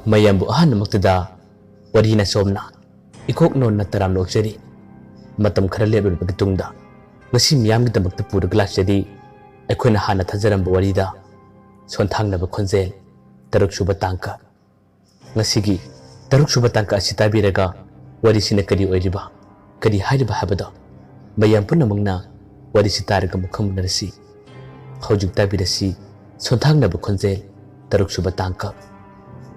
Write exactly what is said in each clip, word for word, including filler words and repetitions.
ꯃꯌꯥꯝꯕꯨ ꯑꯍꯥꯟꯕꯃꯛꯇꯗ ꯋꯥꯔꯤ ꯅꯆꯣꯝꯅ ꯏꯀꯣꯛ ꯅꯣꯟꯅ ꯇꯔꯥꯝꯅ ꯑꯣꯛꯆꯔꯤ꯫ ꯃꯇꯝ ꯈꯔ ꯂꯦꯞꯂꯨꯔꯕꯒꯤ ꯇꯨꯡꯗ ꯉꯁꯤ ꯃꯤꯌꯥꯝꯒꯤꯗꯃꯛꯇ ꯄꯨꯔꯒ ꯂꯥꯛꯆꯔꯤ꯫ ꯑꯩꯈꯣꯏꯅ ꯍꯥꯟꯅ ꯊꯥꯖꯔꯝꯕ ꯋꯥꯔꯤꯗ ꯁꯣꯟꯊꯥꯡꯅꯕ ꯈꯣꯟꯖꯦꯜ, ꯇꯔꯨꯛ ꯁꯨꯕ ꯇꯥꯡꯀꯛ꯫ ꯉꯁꯤꯒꯤ ꯇꯔꯨꯛ ꯁꯨꯕ ꯇꯥꯡꯀꯛ ꯑꯁꯤ ꯇꯥꯕꯤꯔꯒ ꯋꯥꯔꯤꯁꯤꯅ ꯀꯔꯤ ꯑꯣꯏꯔꯤꯕ, ꯀꯔꯤ ꯍꯥꯏꯔꯤꯕ ꯍꯥꯏꯕꯗꯣ ꯃꯌꯥꯝ ꯄꯨꯝꯅꯃꯛꯅ ꯋꯥꯔꯤꯁꯤ ꯇꯥꯔꯒ ꯃꯈꯪ ꯃꯨꯟꯅꯔꯁꯤ꯫ ꯍꯧꯖꯤꯛ ꯇꯥꯕꯤꯔꯁꯤ ꯁꯣꯟꯊꯥꯡꯅꯕ ꯈꯣꯟꯖꯦꯜ, ꯇꯔꯨꯛ ꯁꯨꯕ ꯇꯥꯡꯀꯛ꯫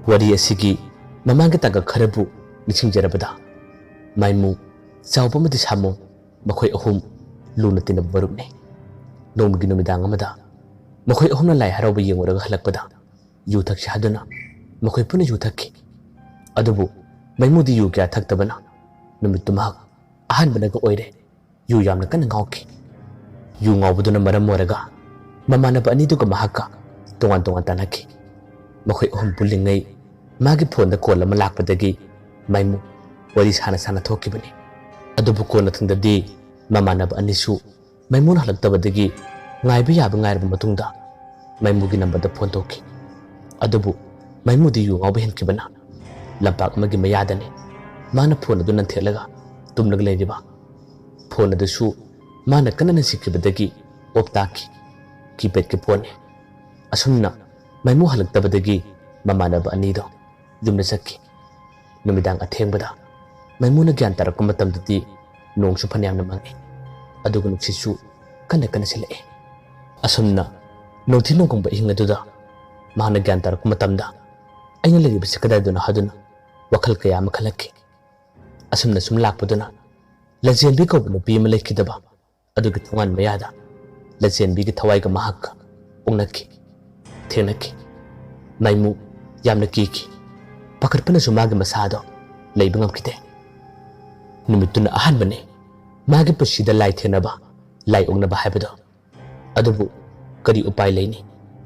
ꯋꯥꯔꯤ ꯑꯁꯤꯒꯤ ꯃꯃꯥꯡꯒꯤ ꯇꯥꯡꯀꯛ ꯈꯔꯕꯨ ꯅꯤꯡꯁꯤꯡꯖꯔꯕꯗ, ꯃꯥꯏꯃꯨ, ꯆꯥꯎꯕ ꯑꯃꯗꯤ ꯁꯥꯃꯨ, ꯃꯈꯣꯏ ꯑꯍꯨꯝ ꯂꯨꯅ ꯇꯤꯟꯅꯕ ꯃꯔꯨꯞꯅꯤ꯫ ꯅꯣꯡꯃꯒꯤ ꯅꯨꯃꯤꯗꯥꯡ ꯑꯃꯗ ꯃꯈꯣꯏ ꯑꯍꯨꯝꯅ ꯂꯥꯏ ꯍꯔꯥꯎꯕ ꯌꯦꯡꯉꯨꯔꯒ ꯍꯜꯂꯛꯄꯗ ꯌꯨ ꯊꯛꯁꯤ ꯍꯥꯏꯗꯨꯅ ꯃꯈꯣꯏ ꯄꯨꯟꯅ ꯌꯨ ꯊꯛꯈꯤ꯫ ꯑꯗꯨꯕꯨ ꯃꯥꯏꯃꯨꯗꯤ ꯌꯨ ꯀꯌꯥ ꯊꯛꯇꯕꯅ ꯅꯨꯃꯤꯠꯇꯨ ꯃꯍꯥꯛ ꯑꯍꯥꯟꯕꯅꯒ ꯑꯣꯏꯔꯦ꯫ ꯌꯨ ꯌꯥꯝꯅ ꯀꯟꯅ ꯉꯥꯎꯈꯤ꯫ ꯌꯨ ꯉꯥꯎꯕꯗꯨꯅ ꯃꯔꯝ ꯑꯣꯏꯔꯒ ꯃꯃꯥꯟꯅꯕ ꯑꯅꯤꯗꯨꯒ ꯃꯍꯥꯛꯀ ꯇꯣꯉꯥꯟ ꯇꯣꯉꯥꯟ ꯇꯥꯟꯅꯈꯤ꯫ ꯃꯈꯣꯏ ꯑꯍꯨꯝ ꯄꯨꯜꯂꯤꯉꯩ ꯃꯥꯒꯤ ꯐꯣꯟꯗ ꯀꯣꯜ ꯑꯃ ꯂꯥꯛꯄꯗꯒꯤ ꯃꯥꯏꯃꯨ ꯋꯥꯔꯤ ꯁꯥꯟꯅ ꯁꯥꯟꯅ ꯊꯣꯛꯈꯤꯕꯅꯤ꯫ ꯑꯗꯨꯕꯨ ꯀꯣꯟꯅꯊꯪꯗꯗꯤ ꯃꯃꯥꯟꯅꯕ ꯑꯅꯤꯁꯨ ꯃꯥꯏꯃꯨꯅ ꯍꯜꯂꯛꯇꯕꯗꯒꯤ ꯉꯥꯏꯕ ꯌꯥꯕ ꯉꯥꯏꯔꯕ ꯃꯇꯨꯡꯗ ꯃꯥꯏꯃꯨꯒꯤ ꯅꯝꯕꯔꯗ ꯐꯣꯟ ꯇꯧꯈꯤ꯫ ꯑꯗꯨꯕꯨ ꯃꯥꯏꯃꯨꯗꯤ ꯌꯨ ꯉꯥꯎꯕ ꯍꯦꯟꯈꯤꯕꯅ ꯂꯝꯄꯥꯛ ꯑꯃꯒꯤ ꯃꯌꯥꯗꯅꯤ ꯃꯥꯅ ꯐꯣꯟ ꯑꯗꯨ ꯅꯟꯊꯦꯛꯂꯒ ꯇꯨꯝꯂꯒ ꯂꯩꯔꯤꯕ꯫ ꯐꯣꯟ ꯑꯗꯨꯁꯨ ꯃꯥꯅ ꯀꯟꯅ ꯅꯟꯁꯤꯟꯈꯤꯕꯗꯒꯤ ꯑꯣꯞ ꯇꯥꯈꯤ꯫ ꯀꯤꯄꯦꯗꯀꯤ ꯐꯣꯟꯅꯤ꯫ ꯑꯁꯨꯝꯅ ꯃꯥꯏꯃꯨ ꯍꯜꯂꯛꯇꯕꯗꯒꯤ ꯃꯃꯥꯟꯅꯕ ꯑꯅꯤꯗꯣ ꯌꯨꯝꯗ ꯆꯠꯈꯤ꯫ ꯅꯨꯃꯤꯗꯥꯡ ꯑꯊꯦꯡꯕꯗ ꯃꯥꯏꯃꯨꯅ ꯒ꯭ꯌꯥꯟ ꯇꯥꯔꯛꯄ ꯃꯇꯝꯗꯗꯤ ꯅꯣꯡꯁꯨ ꯐꯅꯌꯥꯝꯅ ꯃꯪꯉꯤ, ꯑꯗꯨꯒ ꯅꯨꯡꯁꯤꯠꯁꯨ ꯀꯟꯅ ꯀꯟꯅ ꯁꯤꯜꯂꯛꯏ꯫ ꯑꯁꯨꯝꯅ ꯅꯨꯡꯊꯤꯜ ꯅꯣꯡꯈꯣꯡꯕ ꯑꯍꯤꯡ ꯑꯗꯨꯗ ꯃꯍꯥꯛꯅ ꯒ꯭ꯌꯥꯟ ꯇꯥꯔꯛꯄ ꯃꯇꯝꯗ ꯑꯩꯅ ꯂꯩꯔꯤꯕꯁꯤ ꯀꯗꯥꯏꯗꯅꯣ ꯍꯥꯏꯗꯨꯅ ꯋꯥꯈꯜ ꯀꯌꯥ ꯑꯃ ꯈꯜꯂꯛꯈꯤ꯫ ꯑꯁꯨꯝꯅ ꯁꯨꯝ ꯂꯥꯛꯄꯗꯨꯅ ꯂꯟꯆꯦꯟꯕꯤ ꯀꯧꯕ ꯅꯨꯄꯤ ꯑꯃ ꯂꯩꯈꯤꯗꯕ ꯑꯗꯨꯒꯤ ꯊꯣꯡꯒꯥꯟ ꯃꯌꯥꯗ ꯂꯟꯆꯦꯟꯕꯤꯒꯤ ꯊꯋꯥꯏꯒ ꯃꯍꯥꯛꯀ ꯎꯅꯈꯤ, ꯊꯦꯡꯅꯈꯤ꯫ ꯃꯥꯏꯃꯨ ꯌꯥꯝꯅ ꯀꯤꯈꯤ꯫ ꯄꯥꯈꯠꯄꯅꯁꯨ ꯃꯥꯒꯤ ꯃꯁꯥꯗꯣ ꯂꯩꯕ ꯉꯝꯈꯤꯗꯦ꯫ ꯅꯨꯃꯤꯠꯇꯨꯅ ꯑꯍꯥꯟꯕꯅꯤ ꯃꯥꯒꯤ ꯄꯨꯟꯁꯤꯗ ꯂꯥꯏ ꯊꯦꯡꯅꯕ, ꯂꯥꯏ ꯑꯣꯛꯅꯕ ꯍꯥꯏꯕꯗꯣ꯫ ꯑꯗꯨꯕꯨ ꯀꯔꯤ ꯎꯄꯥꯏ ꯂꯩꯅꯤ?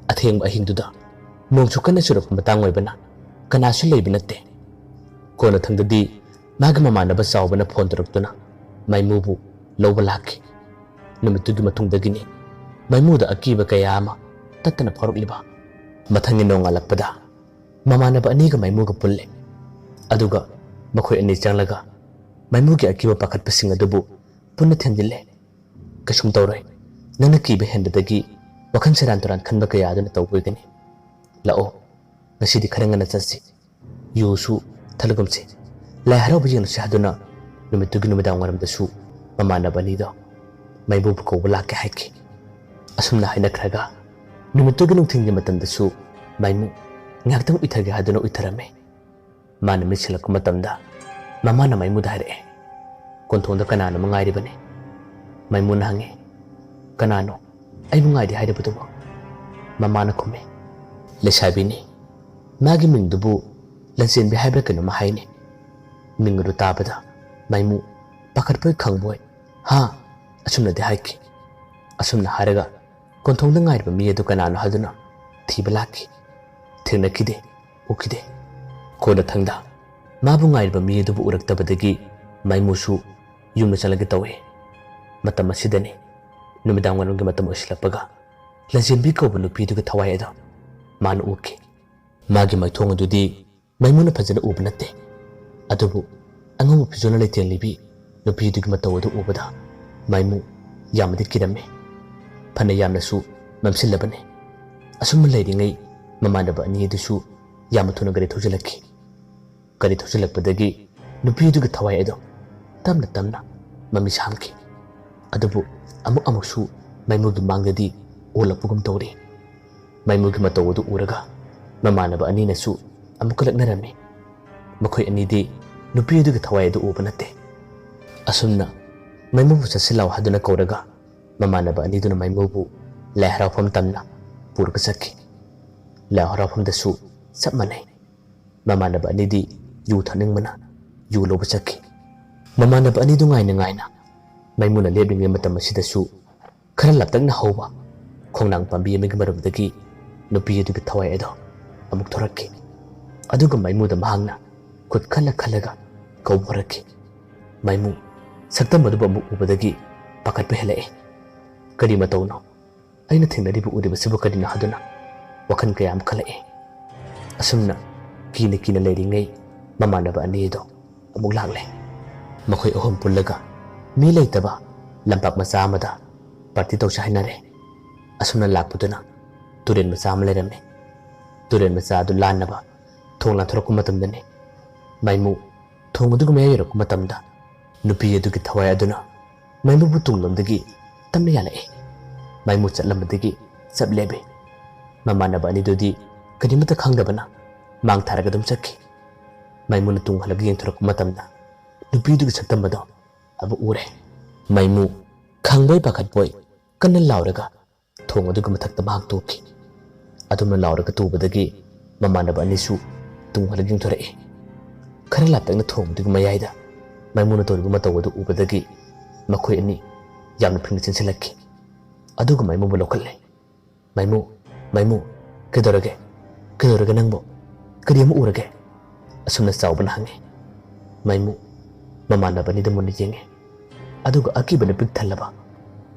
ꯑꯊꯦꯡꯕ ꯑꯍꯤꯡꯗꯨꯗ ꯅꯣꯡꯁꯨ ꯀꯟꯅ ꯆꯨꯔꯛꯄ ꯃꯇꯥꯡ ꯑꯣꯏꯕꯅ ꯀꯅꯥꯁꯨ ꯂꯩꯕ ꯅꯠꯇꯦ꯫ ꯀꯣꯟꯅꯊꯪꯗꯗꯤ ꯃꯥꯒꯤ ꯃꯃꯥꯟꯅꯕ ꯆꯥꯎꯕꯅ ꯐꯣꯟ ꯇꯧꯔꯛꯇꯨꯅ ꯃꯥꯏꯃꯨꯕꯨ ꯂꯧꯕ ꯂꯥꯛꯈꯤ꯫ ꯅꯨꯃꯤꯠꯇꯨꯒꯤ ꯃꯇꯨꯡꯗꯒꯤꯅꯤ ꯃꯥꯏꯃꯨꯗ ꯑꯀꯤꯕ ꯀꯌꯥ ꯑꯃ ꯇꯠꯇꯅ ꯐꯥꯎꯔꯛꯂꯤꯕ꯫ ꯃꯊꯪꯒꯤ ꯅꯣꯡꯉꯥꯜꯂꯛꯄꯗ ꯃꯃꯥꯟꯅꯕ ꯑꯅꯤꯒ ꯃꯥꯏꯃꯨꯒ ꯄꯨꯜꯂꯦ꯫ ꯑꯗꯨꯒ ꯃꯈꯣꯏ ꯑꯅꯤ ꯆꯪꯂꯒ ꯃꯥꯏꯃꯨꯒꯤ ꯑꯀꯤꯕ ꯄꯥꯈꯠꯄꯁꯤꯡ ꯑꯗꯨꯕꯨ ꯄꯨꯟꯅ ꯊꯦꯝꯖꯤꯜꯂꯦ꯫ "ꯀꯩꯁꯨꯝ ꯇꯧꯔꯣꯏ, ꯅꯪꯅ ꯀꯤꯕ ꯍꯦꯟꯕꯗꯒꯤ ꯋꯥꯈꯜ ꯁꯦꯔꯥꯟ ꯇꯨꯔꯥꯟ ꯈꯟꯕ ꯀꯌꯥ ꯑꯗꯨꯅ ꯇꯧꯕ ꯑꯣꯏꯒꯅꯤ꯫ ꯂꯥꯛꯑꯣ, ꯉꯁꯤꯗꯤ ꯈꯔ ꯉꯟꯅ ꯆꯠꯁꯤ, ꯌꯨꯁꯨ ꯊꯛꯂꯒꯨꯝꯁꯤ, ꯂꯥꯏ ꯍꯔꯥꯎꯕ ꯌꯦꯡꯂꯨꯁꯤ" ꯍꯥꯏꯗꯨꯅ ꯅꯨꯃꯤꯠꯇꯨꯒꯤ ꯅꯨꯃꯤꯗꯥꯡ ꯋꯥꯏꯔꯝꯗꯁꯨ ꯃꯃꯥꯟꯅꯕ ꯑꯅꯤꯗꯣ ꯃꯥꯏꯃꯨꯕꯨ ꯀꯧꯕ ꯂꯥꯛꯀꯦ ꯍꯥꯏꯈꯤ꯫ ꯑꯁꯨꯝꯅ ꯍꯥꯏꯅꯈ꯭ꯔꯒ ꯅꯨꯃꯤꯠꯇꯨꯒꯤ ꯅꯨꯡꯊꯤꯜꯒꯤ ꯃꯇꯝꯗꯁꯨ ꯃꯥꯏꯃꯨ ꯉꯥꯏꯍꯥꯛꯇꯪ ꯎꯏꯊꯒꯦ ꯍꯥꯏꯗꯨꯅ ꯎꯏꯊꯔꯝꯃꯤ꯫ ꯃꯥꯅ ꯃꯤꯠ ꯁꯤꯜꯂꯛꯄ ꯃꯇꯝꯗ ꯃꯃꯥꯅ ꯃꯥꯏꯃꯨꯗ ꯍꯥꯏꯔꯛꯑꯦ, "ꯀꯣꯟꯊꯣꯡꯗ ꯀꯅꯥꯅꯣ ꯑꯃ ꯉꯥꯏꯔꯤꯕꯅꯤ?" ꯃꯥꯏꯃꯨꯅ ꯍꯪꯉꯦ, "ꯀꯅꯥꯅꯣ ꯑꯩꯕꯨ ꯉꯥꯏꯔꯤ ꯍꯥꯏꯔꯤꯕꯗꯨꯕꯣ?" ꯃꯃꯥꯅ ꯈꯨꯝꯃꯦ, "ꯂꯩꯁꯥꯕꯤꯅꯤ꯫ ꯃꯥꯒꯤ ꯃꯤꯡꯗꯨꯕꯨ ꯂꯟꯆꯦꯟꯕꯤ ꯍꯥꯏꯕ꯭ꯔꯥ ꯀꯩꯅꯣꯝꯃ ꯍꯥꯏꯅꯦ꯫" ꯃꯤꯡ ꯑꯗꯨ ꯇꯥꯕꯗ ꯃꯥꯏꯃꯨ ꯄꯥꯈꯠꯄꯣꯏ ꯈꯪꯕꯣꯏ, "ꯍꯥ?" ꯑꯁꯨꯝꯅꯗꯤ ꯍꯥꯏꯈꯤ꯫ ꯑꯁꯨꯝꯅ ꯍꯥꯏꯔꯒ ꯀꯣꯟꯊꯣꯡꯗ ꯉꯥꯏꯔꯤꯕ ꯃꯤ ꯑꯗꯨ ꯀꯅꯥꯅꯣ ꯍꯥꯏꯗꯨꯅ ꯊꯤꯕ ꯂꯥꯛꯈꯤ꯫ ꯊꯦꯡꯅꯈꯤꯗꯦ, ꯎꯈꯤꯗꯦ꯫ ꯀꯣꯟꯅꯊꯪꯗ ꯃꯥꯕꯨ ꯉꯥꯏꯔꯤꯕ ꯃꯤ ꯑꯗꯨꯕꯨ ꯎꯔꯛꯇꯕꯗꯒꯤ ꯃꯥꯏꯃꯨꯁꯨ ꯌꯨꯝꯗ ꯆꯠꯂꯒꯦ ꯇꯧꯏ꯫ ꯃꯇꯝ ꯑꯁꯤꯗꯅꯤ ꯅꯨꯃꯤꯗꯥꯡ ꯋꯥꯏꯔꯝꯒꯤ ꯃꯇꯝ ꯑꯣꯏꯁꯤꯜꯂꯛꯄꯒ ꯂꯟꯆꯦꯟꯕꯤ ꯀꯧꯕ ꯅꯨꯄꯤꯗꯨꯒꯤ ꯊꯋꯥꯏ ꯑꯗꯣ ꯃꯥꯅ ꯎꯈꯤ꯫ ꯃꯥꯒꯤ ꯃꯥꯏꯊꯣꯡ ꯑꯗꯨꯗꯤ ꯃꯥꯏꯃꯨꯅ ꯐꯖꯅ ꯎꯕ ꯅꯠꯇꯦ, ꯑꯗꯨꯕꯨ ꯑꯉꯧꯕ ꯐꯤꯖꯣꯜꯅ ꯂꯩꯇꯦꯡꯂꯤꯕꯤ ꯅꯨꯄꯤꯗꯨꯒꯤ ꯃꯇꯧ ꯑꯗꯨ ꯎꯕꯗ ꯃꯥꯏꯃꯨ ꯌꯥꯝꯅꯗꯤ ꯀꯤꯔꯝꯃꯤ꯫ ꯐꯅ ꯌꯥꯝꯅꯁꯨ ꯃꯝꯁꯤꯜꯂꯕꯅꯤ꯫ ꯑꯁꯨꯝꯅ ꯂꯩꯔꯤꯉꯩ ꯃꯃꯥꯟꯅꯕ ꯑꯅꯤ ꯑꯗꯨꯁꯨ ꯌꯥꯝꯅ ꯊꯨꯅ ꯒꯥꯔꯤ ꯊꯧꯖꯤꯜꯂꯛꯈꯤ꯫ ꯒꯥꯔꯤ ꯊꯧꯖꯤꯜꯂꯛꯄꯗꯒꯤ ꯅꯨꯄꯤ ꯑꯗꯨꯒꯤ ꯊꯋꯥꯏ ꯑꯗꯣ ꯇꯞꯅ ꯇꯞꯅ ꯃꯃꯤ ꯁꯥꯝꯈꯤ꯫ ꯑꯗꯨꯕꯨ ꯑꯃꯨꯛ ꯑꯃꯨꯛꯁꯨ ꯃꯥꯏꯃꯨꯒꯤ ꯃꯥꯡꯗꯗꯤ ꯑꯣꯜꯂꯛꯄꯒꯨꯝ ꯇꯧꯔꯤ꯫ ꯃꯥꯏꯃꯨꯒꯤ ꯃꯇꯧ ꯑꯗꯨ ꯎꯔꯒ ꯃꯃꯥꯟꯅꯕ ꯑꯅꯤꯅꯁꯨ ꯑꯃꯨꯛꯀ ꯂꯛꯅꯔꯝꯃꯤ꯫ ꯃꯈꯣꯏ ꯑꯅꯤꯗꯤ ꯅꯨꯄꯤ ꯑꯗꯨꯒꯤ ꯊꯋꯥꯏ ꯑꯗꯨ ꯎꯕ ꯅꯠꯇꯦ꯫ ꯑꯁꯨꯝꯅ ꯃꯥꯏꯃꯨꯕꯨ ꯆꯠꯁꯤꯜꯂꯥꯎ ꯍꯥꯏꯗꯨꯅ ꯀꯧꯔꯒ ꯃꯃꯥꯟꯅꯕ ꯑꯅꯤꯗꯨꯅ ꯃꯥꯏꯃꯨꯕꯨ ꯂꯥꯏ ꯍꯔꯥꯎꯐꯝ ꯇꯝꯅ ꯄꯨꯔꯒ ꯆꯠꯈꯤ꯫ ꯂꯥꯏ ꯍꯔꯥꯎꯐꯝꯗꯁꯨ ꯆꯞ ꯃꯥꯟꯅꯩ꯫ ꯃꯃꯥꯟꯅꯕ ꯑꯅꯤꯗꯤ ꯌꯨ ꯊꯛꯅꯤꯡꯕꯅ ꯌꯨ ꯂꯧꯕ ꯆꯠꯈꯤ꯫ ꯃꯃꯥꯟꯅꯕ ꯑꯅꯤꯗꯨ ꯉꯥꯏꯅ ꯉꯥꯏꯅ ꯃꯥꯏꯃꯨꯅ ꯂꯦꯞꯂꯤꯉꯩ ꯃꯇꯝ ꯑꯁꯤꯗꯁꯨ ꯈꯔ ꯂꯥꯞꯇꯛꯅ ꯍꯧꯕ ꯈꯣꯡꯅꯥꯡ ꯄꯥꯝꯕꯤ ꯑꯃꯒꯤ ꯃꯔꯨꯝꯗꯒꯤ ꯅꯨꯄꯤ ꯑꯗꯨꯒꯤ ꯊꯋꯥꯏ ꯑꯗꯣ ꯑꯃꯨꯛ ꯊꯣꯔꯛꯈꯤ꯫ ꯑꯗꯨꯒ ꯃꯥꯏꯃꯨꯗ ꯃꯍꯥꯛꯅ ꯈꯨꯠ ꯈꯜꯂ ꯈꯜꯂꯒ ꯀꯧꯕ ꯍꯧꯔꯛꯈꯤ꯫ ꯃꯥꯏꯃꯨ ꯁꯛꯇꯝ ꯑꯗꯨꯕꯨ ꯑꯃꯨꯛ ꯎꯕꯗꯒꯤ ꯄꯥꯈꯠꯄ ꯍꯦꯜꯂꯛꯑꯦ꯫ ꯀꯔꯤ ꯃꯇꯧꯅꯣ? ꯑꯩꯅ ꯊꯦꯡꯅꯔꯤꯕ ꯎꯔꯤꯕꯁꯤꯕꯨ ꯀꯔꯤꯅꯣ ꯍꯥꯏꯗꯨꯅ ꯋꯥꯈꯜ ꯀꯌꯥ ꯑꯃ ꯈꯜꯂꯛꯏ꯫ ꯑꯁꯨꯝꯅ ꯀꯤꯅ ꯀꯤꯅ ꯂꯩꯔꯤꯉꯩ ꯃꯃꯥꯟꯅꯕ ꯑꯅꯤ ꯑꯗꯣ ꯑꯃꯨꯛ ꯂꯥꯛꯂꯦ꯫ ꯃꯈꯣꯏ ꯑꯍꯨꯝ ꯄꯨꯜꯂꯒ ꯃꯤ ꯂꯩꯇꯕ ꯂꯝꯄꯥꯛ ꯃꯆꯥ ꯑꯃꯗ ꯄꯥꯔꯇꯤ ꯇꯧꯁꯦ ꯍꯥꯏꯅꯔꯦ꯫ ꯑꯁꯨꯝꯅ ꯂꯥꯛꯄꯗꯨꯅ ꯇꯨꯔꯦꯜ ꯃꯆꯥ ꯑꯃ ꯂꯩꯔꯝꯃꯤ꯫ ꯇꯨꯔꯦꯜ ꯃꯆꯥ ꯑꯗꯨ ꯂꯥꯟꯅꯕ ꯊꯣꯡ ꯂꯥꯟꯊꯣꯔꯛꯄ ꯃꯇꯝꯗꯅꯤ ꯃꯥꯏꯃꯨ ꯊꯣꯡ ꯑꯗꯨꯒꯤ ꯃꯌꯥꯏ ꯌꯧꯔꯛꯄ ꯃꯇꯝꯗ ꯅꯨꯄꯤ ꯑꯗꯨꯒꯤ ꯊꯋꯥꯏ ꯑꯗꯨꯅ ꯃꯥꯏꯃꯨꯕꯨ ꯇꯨꯡꯂꯣꯝꯗꯒꯤ ꯇꯞꯅ ꯌꯥꯜꯂꯛꯏ꯫ ꯃꯥꯏꯃꯨ ꯆꯠꯂꯝꯕꯗꯒꯤ ꯆꯞ ꯂꯦꯞꯄꯤ꯫ ꯃꯃꯥꯟꯅꯕ ꯑꯅꯤꯗꯨꯗꯤ ꯀꯔꯤꯃꯠꯇ ꯈꯪꯗꯕꯅ ꯃꯥꯡ ꯊꯥꯔꯒ ꯑꯗꯨꯝ ꯆꯠꯈꯤ꯫ ꯃꯥꯏꯃꯨꯅ ꯇꯨꯡ ꯍꯜꯂꯒ ꯌꯦꯡꯊꯣꯔꯛꯄ ꯃꯇꯝꯗ ꯅꯨꯄꯤꯗꯨꯒꯤ ꯁꯛꯇꯝ ꯑꯗꯣ ꯑꯃꯨꯛ ꯎꯔꯦ꯫ ꯃꯥꯏꯃꯨ ꯈꯪꯕꯣꯏ ꯄꯥꯈꯠꯄꯣꯏ ꯀꯟꯅ ꯂꯥꯎꯔꯒ ꯊꯣꯡ ꯑꯗꯨꯒꯤ ꯃꯊꯛꯇ ꯃꯍꯥꯛ ꯇꯣꯛꯈꯤ꯫ ꯑꯗꯨꯝꯅ ꯂꯥꯎꯔꯒ ꯇꯨꯕꯗꯒꯤ ꯃꯃꯥꯟꯅꯕ ꯑꯅꯤꯁꯨ ꯇꯨꯡ ꯍꯜꯂꯒ ꯌꯦꯡꯊꯣꯔꯛꯏ꯫ ꯈꯔ ꯂꯥꯞꯇꯛꯅ ꯊꯣꯡ ꯑꯗꯨꯒꯤ ꯃꯌꯥꯏꯗ ꯃꯥꯏꯃꯨꯅ ꯇꯧꯔꯤꯕ ꯃꯇꯧ ꯑꯗꯨ ꯎꯕꯗꯒꯤ ꯃꯈꯣꯏ ꯑꯅꯤ ꯌꯥꯝꯅ ꯐꯤꯡꯅ ꯆꯦꯟꯁꯤꯜꯂꯛꯈꯤ꯫ ꯑꯗꯨꯒ ꯃꯥꯏꯃꯨꯕꯨ ꯂꯧꯈꯠꯂꯦ꯫ "ꯃꯥꯏꯃꯨ, ꯃꯥꯏꯃꯨ, ꯀꯩꯗꯧꯔꯒꯦ? ꯀꯩꯗꯧꯔꯒꯦ ꯅꯪꯕꯨ? ꯀꯔꯤ ꯑꯃ ꯎꯔꯒꯦ?" ꯑꯁꯨꯝꯅ ꯆꯥꯎꯕꯅ ꯍꯪꯉꯤ꯫ ꯃꯥꯏꯃꯨ ꯃꯃꯥꯟꯅꯕ ꯑꯅꯤꯗ ꯃꯨꯟꯅ ꯌꯦꯡꯉꯤ꯫ ꯑꯗꯨꯒ ꯑꯀꯤꯕꯅ ꯄꯤꯛ ꯊꯜꯂꯕ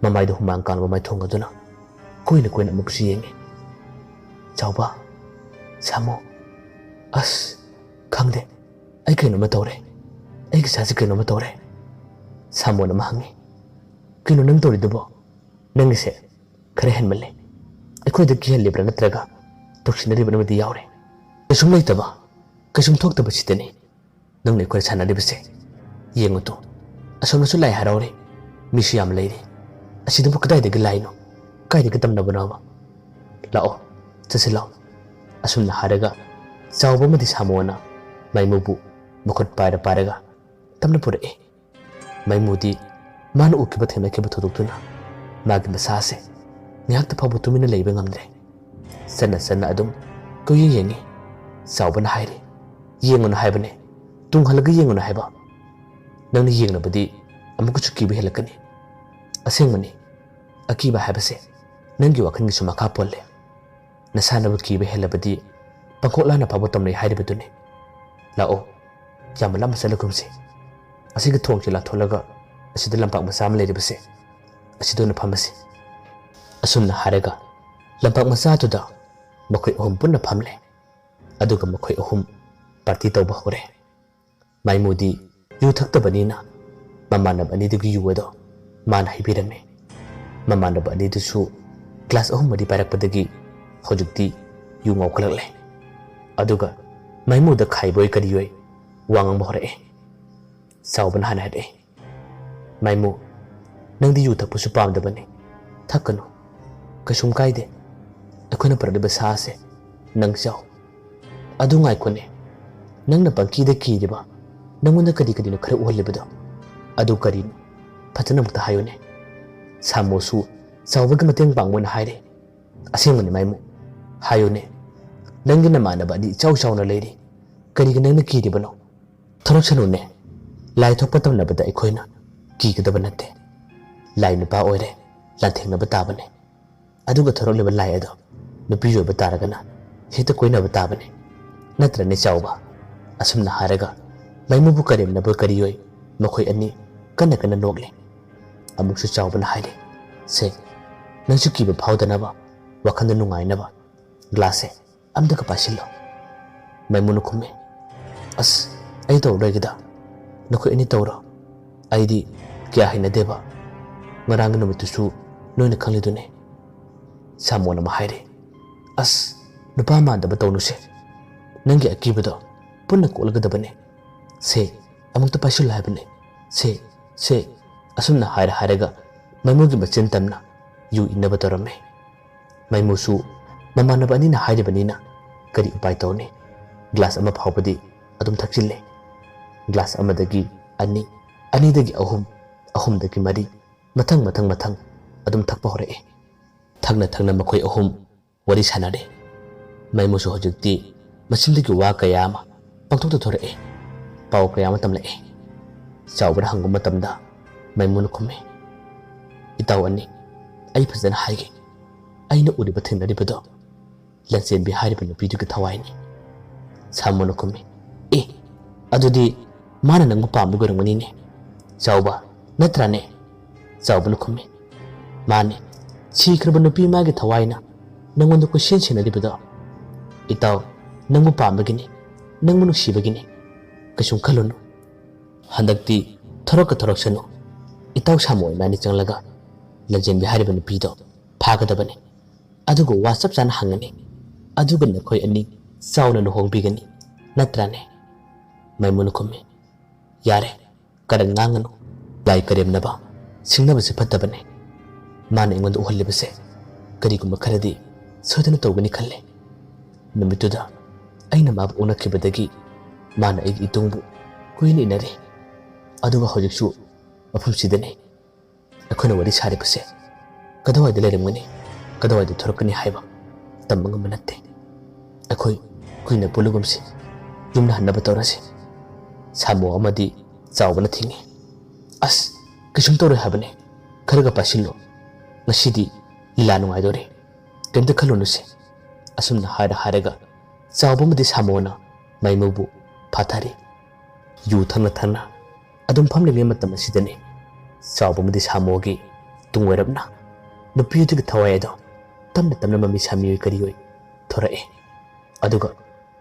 ꯃꯃꯥꯏꯗ ꯍꯨꯃꯥꯡ ꯀꯥꯡꯕ ꯃꯥꯏꯊꯣꯡ ꯑꯗꯨꯅ ꯀꯣꯏꯅ ꯀꯣꯏꯅ ꯑꯃꯨꯛꯁꯨ ꯌꯦꯡꯉꯤ꯫ "ꯆꯥꯎꯕ, ꯁꯥꯃꯨ, ꯑꯁ, ꯈꯪꯗꯦ, ꯑꯩ ꯀꯩꯅꯣꯝꯃ ꯇꯧꯔꯦ꯫ ꯑꯩꯒꯤ ꯏꯁꯥꯁꯤ ꯀꯩꯅꯣꯝꯃ ꯇꯧꯔꯦ꯫" ꯁꯥꯃꯨꯅ ꯑꯃ ꯍꯪꯉꯤ꯫ "ꯀꯩꯅꯣ ꯅꯪ ꯇꯧꯔꯤꯗꯨꯕꯣ? ꯅꯪꯒꯤꯁꯦ ꯈꯔ ꯍꯦꯟꯃꯜꯂꯦ꯫ ꯑꯩꯈꯣꯏꯗ ꯀꯤꯍꯜꯂꯤꯕ꯭ꯔꯥ ꯅꯠꯇ꯭ꯔꯒ ꯇꯧꯁꯤꯟꯅꯔꯤꯕꯅ ꯑꯃꯗꯤ ꯌꯥꯎꯔꯦ꯫ ꯀꯩꯁꯨꯝ ꯂꯩꯇꯕ, ꯀꯩꯁꯨꯝ ꯊꯣꯛꯇꯕ ꯁꯤꯗꯅꯤ ꯅꯪꯅ ꯑꯩꯈꯣꯏ ꯁꯥꯟꯅꯔꯤꯕꯁꯦ꯫ ꯌꯦꯡꯉꯨ ꯇꯨ, ꯑꯁꯣꯝꯗꯁꯨ ꯂꯥꯏ ꯍꯔꯥꯎꯔꯤ, ꯃꯤꯁꯨ ꯌꯥꯝ ꯂꯩꯔꯤ꯫ ꯑꯁꯤꯗꯕꯨ ꯀꯗꯥꯏꯗꯒꯤ ꯂꯥꯏꯅꯣ? ꯀꯥꯏꯗꯒꯤ ꯇꯝꯅꯕꯅꯣꯕ? ꯂꯥꯛꯑꯣ, ꯆꯠꯁꯤ ꯂꯥꯛꯑꯣ꯫" ꯑꯁꯨꯝꯅ ꯍꯥꯏꯔꯒ ꯆꯥꯎꯕ ꯑꯃꯗꯤ ꯁꯥꯃꯣꯅ ꯃꯥꯏꯃꯨꯕꯨ ꯃꯈꯨꯠ ꯄꯥꯏꯔ ꯄꯥꯏꯔꯒ ꯇꯞꯅ ꯄꯨꯔꯛꯏ꯫ ꯃꯥꯏꯃꯨꯗꯤ ꯃꯥꯅ ꯎꯈꯤꯕ ꯊꯦꯡꯅꯈꯤꯕ ꯊꯧꯗꯣꯛꯇꯨꯅ ꯃꯥꯒꯤ ꯃꯁꯥꯁꯦ ꯉꯥꯏꯍꯥꯛꯇ ꯐꯥꯎꯕ ꯇꯨꯃꯤꯟꯅ ꯂꯩꯕ ꯉꯝꯗ꯭ꯔꯦ꯫ ꯆꯠꯅ ꯆꯠꯅ ꯑꯗꯨꯝ ꯀꯣꯏꯌꯦꯡ ꯌꯦꯡꯉꯤ꯫ ꯆꯥꯎꯕꯅ ꯍꯥꯏꯔꯤ, "ꯌꯦꯡꯉꯨꯅꯨ ꯍꯥꯏꯕꯅꯦ, ꯇꯨꯡ ꯍꯜꯂꯒ ꯌꯦꯡꯉꯨꯅꯨ ꯍꯥꯏꯕ꯫ ꯅꯪꯅ ꯌꯦꯡꯂꯕꯗꯤ ꯑꯃꯨꯛꯀꯁꯨ ꯀꯤꯕ ꯍꯦꯜꯂꯛꯀꯅꯤ꯫" ꯑꯁꯦꯡꯕꯅꯤ, ꯑꯀꯤꯕ ꯍꯥꯏꯕꯁꯦ ꯅꯪꯒꯤ ꯋꯥꯈꯜꯒꯤꯁꯨ ꯃꯈꯥ ꯄꯣꯜꯂꯦ꯫ ꯅꯁꯥꯅꯕꯨ ꯀꯤꯕ ꯍꯦꯜꯂꯕꯗꯤ ꯄꯥꯡꯈꯣꯛ ꯂꯥꯟꯅ ꯐꯥꯎꯕ ꯇꯧꯅꯩ ꯍꯥꯏꯔꯤꯕꯗꯨꯅꯤ꯫ ꯂꯥꯛꯑꯣ, ꯌꯥꯝꯅ ꯂꯥꯞꯅ ꯆꯠꯂꯒꯨꯝꯁꯤ꯫ ꯑꯁꯤꯒꯤ ꯊꯣꯡꯁꯤ ꯂꯥꯟꯊꯣꯛꯂꯒ ꯑꯁꯤꯗ ꯂꯝꯄꯥꯛ ꯃꯆꯥ ꯑꯃ ꯂꯩꯔꯤꯕꯁꯦ, ꯑꯁꯤꯗ ꯑꯣꯏꯅ ꯐꯝꯃꯁꯤ꯫ ꯑꯁꯨꯝꯅ ꯍꯥꯏꯔꯒ ꯂꯝꯄꯥꯛ ꯃꯆꯥꯗꯨꯗ ꯃꯈꯣꯏ ꯑꯍꯨꯝ ꯄꯨꯟꯅ ꯐꯝꯂꯦ꯫ ꯑꯗꯨꯒ ꯃꯈꯣꯏ ꯑꯍꯨꯝ ꯄꯥꯔꯇꯤ ꯇꯧꯕ ꯍꯧꯔꯦ꯫ ꯃꯥꯏꯃꯨꯗꯤ ꯌꯨ ꯊꯛꯇꯕꯅꯤꯅ ꯃꯃꯥꯟꯅꯕ ꯑꯅꯤꯗꯨꯒꯤ ꯌꯨ ꯑꯗꯣ ꯃꯥꯅ ꯍꯩꯕꯤꯔꯝꯃꯤ꯫ ꯃꯃꯥꯟꯅꯕ ꯑꯅꯤꯗꯨꯁꯨ ꯒ꯭ꯂꯥꯁ ꯑꯍꯨꯝ ꯃꯔꯤ ꯄꯥꯏꯔꯛꯄꯗꯒꯤ ꯍꯧꯖꯤꯛꯇꯤ ꯌꯨ ꯉꯥꯎꯈꯠꯂꯛꯂꯦ꯫ ꯑꯗꯨꯒ ꯃꯥꯏꯃꯨꯗ ꯈꯥꯏꯕꯣꯏ ꯀꯔꯤꯑꯣꯏ ꯋꯥ ꯉꯥꯡꯕ ꯍꯧꯔꯛꯑꯦ꯫ ꯆꯥꯎꯕꯅ ꯍꯥꯟꯅ ꯍꯥꯏꯔꯛꯑꯦ, "ꯃꯥꯏꯃꯨ, ꯅꯪꯗꯤ ꯌꯨ ꯊꯛꯄꯁꯨ ꯄꯥꯝꯗꯕꯅꯤ, ꯊꯛꯀꯅꯨ, ꯀꯩꯁꯨꯝ ꯀꯥꯏꯗꯦ꯫ ꯑꯩꯈꯣꯏꯅ ꯄꯨꯔꯛꯂꯤꯕ ꯁꯥ ꯑꯁꯦ ꯅꯪ ꯆꯥꯎ꯫ ꯑꯗꯨ ꯉꯥꯏꯈꯣꯅꯦ, ꯅꯪꯅ ꯄꯪꯀꯤꯗ ꯀꯤꯔꯤꯕ, ꯅꯪꯉꯣꯟꯗ ꯀꯔꯤ ꯀꯔꯤꯅꯣ ꯈꯔ ꯎꯍꯜꯂꯤꯕꯗꯣ, ꯑꯗꯨ ꯀꯔꯤꯅꯣ? ꯐꯖꯅ ꯑꯃꯨꯛꯇ ꯍꯥꯏꯌꯨꯅꯦ꯫" ꯁꯥꯃꯨꯁꯨ ꯆꯥꯎꯕꯒꯤ ꯃꯇꯦꯡ ꯄꯥꯡꯕ ꯑꯣꯏꯅ ꯍꯥꯏꯔꯦ, "ꯑꯁꯦꯡꯕꯅꯤ ꯃꯥꯏꯃꯨ, ꯍꯥꯏꯌꯨꯅꯦ, ꯅꯪꯒꯤ ꯅꯃꯥꯟꯅꯕ ꯑꯅꯤ ꯏꯆꯥꯎ ꯆꯥꯎꯅ ꯂꯩꯔꯤ, ꯀꯔꯤꯒꯤ ꯅꯪꯅ ꯀꯤꯔꯤꯕꯅꯣ? ꯊꯣꯔꯛꯁꯅꯨꯅꯦ, ꯂꯥꯏ ꯊꯣꯛꯄ ꯇꯝꯅꯕꯗ ꯑꯩꯈꯣꯏꯅ ꯀꯤꯒꯗꯕ ꯅꯠꯇꯦ꯫ ꯂꯥꯏ ꯅꯨꯄꯥ ꯑꯣꯏꯔꯦ, ꯂꯥꯟꯊꯦꯡꯅꯕ ꯇꯥꯕꯅꯤ꯫ ꯑꯗꯨꯒ ꯊꯣꯔꯛꯂꯤꯕ ꯂꯥꯏ ꯑꯗꯣ ꯅꯨꯄꯤ ꯑꯣꯏꯕ ꯇꯥꯔꯒꯅ ꯍꯦꯛꯇ ꯀꯣꯏꯅꯕ ꯇꯥꯕꯅꯤ, ꯅꯠꯇ꯭ꯔꯅꯦ ꯆꯥꯎꯕ?" ꯑꯁꯨꯝꯅ ꯍꯥꯏꯔꯒ ꯃꯥꯏꯃꯨꯕꯨ ꯀꯔꯦꯝꯅꯕ ꯀꯔꯤꯑꯣꯏ ꯃꯈꯣꯏ ꯑꯅꯤ ꯀꯟꯅ ꯀꯟꯅ ꯅꯣꯛꯂꯤ꯫ ꯑꯃꯨꯛꯁꯨ ꯆꯥꯎꯕꯅ ꯍꯥꯏꯔꯦ, "ꯁꯦ, ꯅꯪꯁꯨ ꯀꯤꯕ ꯐꯥꯎꯗꯅꯕ, ꯋꯥꯈꯜꯗ ꯅꯨꯡꯉꯥꯏꯅꯕ ꯒ꯭ꯂꯥꯁꯁꯦ ꯑꯝꯇꯒ ꯄꯥꯏꯁꯤꯜꯂꯣ꯫" ꯃꯥꯏꯃꯨꯅ ꯈꯨꯝꯃꯦ, "ꯑꯁ, ꯑꯩ ꯇꯧꯔꯔꯣꯏꯒꯦꯗ, ꯅꯈꯣꯏ ꯑꯅꯤ ꯇꯧꯔꯣ꯫ ꯑꯩꯗꯤ ꯀꯌꯥ ꯍꯩꯅꯗꯦꯕ, ꯉꯔꯥꯡꯒꯤ ꯅꯨꯃꯤꯠꯇꯨꯁꯨ ꯅꯣꯏꯅ ꯈꯪꯂꯤꯗꯨꯅꯤ꯫" ꯁꯥꯃꯣꯟ ꯑꯃ ꯍꯥꯏꯔꯦ, "ꯑꯁ, ꯅꯨꯄꯥ ꯃꯥꯟꯗꯕ ꯇꯧꯅꯨꯁꯦ, ꯅꯪꯒꯤ ꯑꯀꯤꯕꯗꯣ ꯄꯨꯟꯅ ꯀꯣꯛꯂꯒꯗꯕꯅꯦ꯫ ꯁꯦ, ꯑꯃꯨꯛꯇ ꯄꯥꯏꯁꯤꯜꯂꯨ ꯍꯥꯏꯕꯅꯦ, ꯁꯦ, ꯁꯦ꯫" ꯑꯁꯨꯝꯅ ꯍꯥꯏꯔ ꯍꯥꯏꯔꯒ ꯃꯥꯏꯃꯨꯒꯤ ꯃꯆꯤꯟ ꯇꯝꯅ ꯌꯨ ꯏꯟꯅꯕ ꯇꯧꯔꯝꯃꯦ꯫ ꯃꯥꯏꯃꯨꯁꯨ ꯃꯃꯥꯟꯅꯕ ꯑꯅꯤꯅ ꯍꯥꯏꯔꯤꯕꯅꯤꯅ ꯀꯔꯤ ꯎꯄꯥꯏ ꯇꯧꯅꯤ? ꯒ꯭ꯂꯥꯁ ꯑꯃ ꯐꯥꯎꯕꯗꯤ ꯑꯗꯨꯝ ꯊꯛꯆꯤꯜꯂꯦ꯫ ꯒ꯭ꯂꯥꯁ ꯑꯃꯗꯒꯤ ꯑꯅꯤ, ꯑꯅꯤꯗꯒꯤ ꯑꯍꯨꯝ, ꯑꯍꯨꯝꯗꯒꯤ ꯃꯔꯤ, ꯃꯊꯪ ꯃꯊꯪ ꯃꯊꯪ ꯑꯗꯨꯝ ꯊꯛꯄ ꯍꯧꯔꯛꯑꯦ꯫ ꯊꯛꯅ ꯊꯛꯅ ꯃꯈꯣꯏ ꯑꯍꯨꯝ ꯋꯥꯔꯤ ꯁꯥꯟꯅꯔꯦ꯫ ꯃꯥꯏꯃꯨꯁꯨ ꯍꯧꯖꯤꯛꯇꯤ ꯃꯆꯤꯟꯗꯒꯤ ꯋꯥ ꯀꯌꯥ ꯑꯃ ꯄꯪꯊꯣꯛꯇ ꯊꯣꯔꯛꯑꯦ꯫ ꯄꯥꯎ ꯀꯌꯥ ꯑꯃ ꯇꯝꯂꯛꯑꯦ꯫ ꯆꯥꯎꯕꯅ ꯍꯪꯕ ꯃꯇꯝꯗ ꯃꯥꯏꯃꯨꯅ ꯈꯨꯝꯃꯤ, "ꯏꯇꯥꯎ ꯑꯅꯤ, ꯑꯩ ꯐꯖꯅ ꯍꯥꯏꯒꯦ꯫ ꯑꯩꯅ ꯎꯔꯤꯕ ꯊꯦꯡꯅꯔꯤꯕꯗꯣ ꯂꯟꯆꯦꯟꯕꯤ ꯍꯥꯏꯔꯤꯕ ꯅꯨꯄꯤꯗꯨꯒꯤ ꯊꯋꯥꯏꯅꯤ꯫" ꯁꯥꯃꯨꯅ ꯈꯨꯝꯃꯤ, "ꯑꯦ, ꯑꯗꯨꯗꯤ ꯃꯥꯅ ꯅꯪꯕꯨ ꯄꯥꯝꯕꯒꯤ ꯑꯣꯏꯔꯝꯒꯅꯤꯅꯦ, ꯆꯥꯎꯕ, ꯅꯠꯇ꯭ꯔꯥꯅꯦ?" ꯆꯥꯎꯕꯅ ꯈꯨꯝꯃꯤ, "ꯃꯥꯅꯤ, ꯁꯤꯈ꯭ꯔꯕ ꯅꯨꯄꯤ ꯃꯥꯒꯤ ꯊꯋꯥꯏꯅ ꯅꯪꯉꯣꯟꯗ ꯀꯣꯏꯁꯦꯟ ꯁꯦꯟꯅꯔꯤꯕꯗꯣ꯫ ꯏꯇꯥꯎ, ꯅꯪꯕꯨ ꯄꯥꯝꯕꯒꯤꯅꯤ, ꯅꯪꯕꯨ ꯅꯨꯡꯁꯤꯕꯒꯤꯅꯤ꯫ ꯀꯩꯁꯨꯝ ꯈꯜꯂꯨꯅꯨ꯫ ꯍꯟꯗꯛꯇꯤ ꯊꯣꯔꯛꯀ ꯊꯣꯔꯛꯁꯅꯨ꯫ ꯏꯇꯥꯎ ꯁꯥꯃꯨ ꯏꯕꯥꯅꯤ ꯆꯪꯂꯒ ꯂꯟꯖꯦꯟꯕꯤ ꯍꯥꯏꯔꯤꯕ ꯅꯨꯄꯤꯗꯣ ꯐꯥꯒꯗꯕꯅꯤ꯫ ꯑꯗꯨꯒ ꯋꯥ ꯆꯞ ꯆꯥꯅ ꯍꯪꯒꯅꯤ꯫ ꯑꯗꯨꯒ ꯅꯈꯣꯏ ꯑꯅꯤ ꯆꯥꯎꯅ ꯂꯨꯍꯣꯡꯕꯤꯒꯅꯤ, ꯅꯠꯇ꯭ꯔꯥꯅꯦ?" ꯃꯥꯏꯃꯨꯅ ꯈꯨꯝꯃꯤ, "ꯌꯥꯔꯦ, ꯀꯔꯟ ꯉꯥꯡꯒꯅꯨ꯫ ꯂꯥꯏ ꯀꯔꯦꯝꯅꯕ, ꯁꯤꯡꯅꯕꯁꯦ ꯐꯠꯇꯕꯅꯦ꯫ ꯃꯥꯅ ꯑꯩꯉꯣꯟꯗ ꯎꯍꯜꯂꯤꯕꯁꯦ ꯀꯔꯤꯒꯨꯝꯕ ꯈꯔꯗꯤ ꯁꯣꯏꯗꯅ ꯇꯧꯒꯅꯤ ꯈꯜꯂꯦ꯫ ꯅꯨꯃꯤꯠꯇꯨꯗ ꯑꯩꯅ ꯃꯥꯕꯨ ꯎꯅꯈꯤꯕꯗꯒꯤ ꯃꯥꯅ ꯑꯩꯒꯤ ꯏꯇꯨꯡꯕꯨ ꯀꯨꯏꯅ ꯏꯟꯅꯔꯦ꯫ ꯑꯗꯨꯒ ꯍꯧꯖꯤꯛꯁꯨ ꯃꯐꯝꯁꯤꯗꯅꯤ꯫ ꯑꯩꯈꯣꯏꯅ ꯋꯥꯔꯤ ꯁꯥꯔꯤꯕꯁꯦ ꯀꯗꯥꯋꯥꯏꯗ ꯂꯩꯔꯝꯒꯅꯤ, ꯀꯗꯥꯋꯥꯏꯗ ꯊꯣꯔꯛꯀꯅꯤ ꯍꯥꯏꯕ ꯇꯝꯕ ꯉꯝꯕ ꯅꯠꯇꯦ꯫ ꯑꯩꯈꯣꯏ ꯀꯨꯏꯅ ꯄꯨꯜꯂꯒꯨꯝꯁꯤ, ꯌꯨꯝꯗ ꯍꯟꯅꯕ ꯇꯧꯔꯁꯤ꯫ ꯁꯥꯃꯨ ꯑꯃꯗꯤ ꯆꯥꯎꯕꯅ ꯊꯤꯡꯉꯤ꯫ ꯑꯁ, ꯀꯩꯁꯨꯝ ꯇꯧꯔꯣꯏ ꯍꯥꯏꯕꯅꯦ, ꯈꯔꯒ ꯄꯥꯏꯁꯤꯜꯂꯨ꯫ ꯉꯁꯤꯗꯤ ꯂꯤꯂꯥ ꯅꯨꯡꯉꯥꯏꯗꯣꯔꯤ, ꯀꯩꯝꯇ ꯈꯜꯂꯨꯅꯨꯁꯦ꯫" ꯑꯁꯨꯝꯅ ꯍꯥꯏꯔ ꯍꯥꯏꯔꯒ ꯆꯥꯎꯕ ꯑꯃꯗꯤ ꯁꯥꯃꯨꯅ ꯃꯥꯏꯃꯨꯕꯨ ꯐꯥꯊꯔꯤ꯫ ꯌꯨ ꯊꯛꯅ ꯊꯛꯅ ꯑꯗꯨꯝ ꯐꯝꯂꯤꯉꯩ ꯃꯇꯝ ꯑꯁꯤꯗꯅꯤ ꯆꯥꯎꯕ ꯑꯃꯗꯤ ꯁꯥꯃꯨꯒꯤ ꯇꯨꯡ ꯑꯣꯏꯔꯞꯅ ꯅꯨꯄꯤ ꯑꯗꯨꯒꯤ ꯊꯋꯥꯏ ꯑꯗꯣ ꯇꯞꯅ ꯇꯞꯅ ꯃꯃꯤ ꯁꯥꯃꯤꯑꯣꯏ ꯀꯔꯤꯑꯣꯏ ꯊꯣꯔꯛꯏ꯫ ꯑꯗꯨꯒ